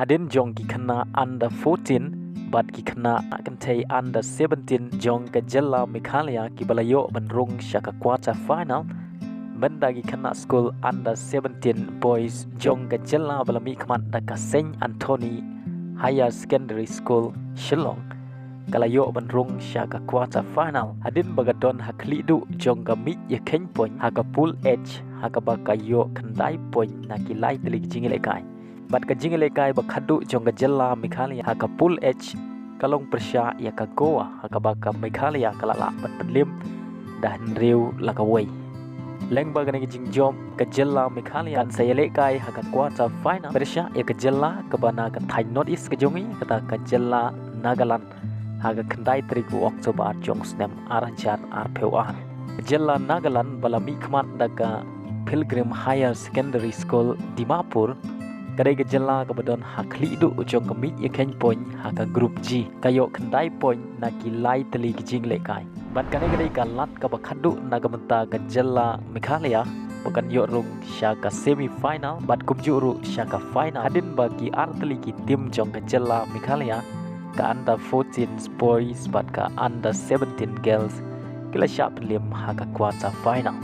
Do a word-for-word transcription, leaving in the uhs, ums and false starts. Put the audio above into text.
Hadien jong ki khynnah under fourteen bad ki khynnah kynthei under seventeen jong ka jylla Meghalaya kiba la ïoh ban rung sha ka quarter final, bynta ki khynnah skul under seventeen boys jong ka jylla ba la mihkhmat da ka Saint Anthony Higher Secondary School, Shillong, ka la ïoh ban rung sha ka quarter final hadien ba ka don ha khlieh duh jong ka miej ïakheiñ point ha ka pool H, ha kaba ka ïoh khyndai point na ki lai tylli ki jingïalehkai. Bad ka jingïalehkai ba khadduh jong ka jylla Meghalaya ha ka pool H ka long pyrshah ïa ka Goa, ha kaba ka Meghalaya ka la lah ban pynliem da hynriew la kawei. Lyngba kane ka jingjop, ka jylla Meghalaya kan sa ïalehkai ha ka quarter final pyrshah ïa ka jylla kaba na ka thaiñ North East ka jong ngi, kata ka jylla Nagaland, ha ka khyndai tarik u October jong u snem ar hajar arphew ar. Ka jylla Nagaland ba la mihkhmat da ka Pilgrim Higher Secondary School, Dimapur, ka dei ka jylla kaba don ha khlieh duh jong ka miej ïakheiñ point ha ka Group G, ka ïoh khyndai point na ki lai tylli ki jingïalehkai. Bad kane ka dei ka lad kaba khadduh na ka bynta ka jylla Meghalaya ba kan ïoh rung sha ka semi final bad kumjuh ruh sha ka final, hadien ba ki ar tylli ki team jong ka jylla Meghalaya, ka under fourteen boys bad ka under seventeen girls, ki la shah pynliem ha ka quarter final.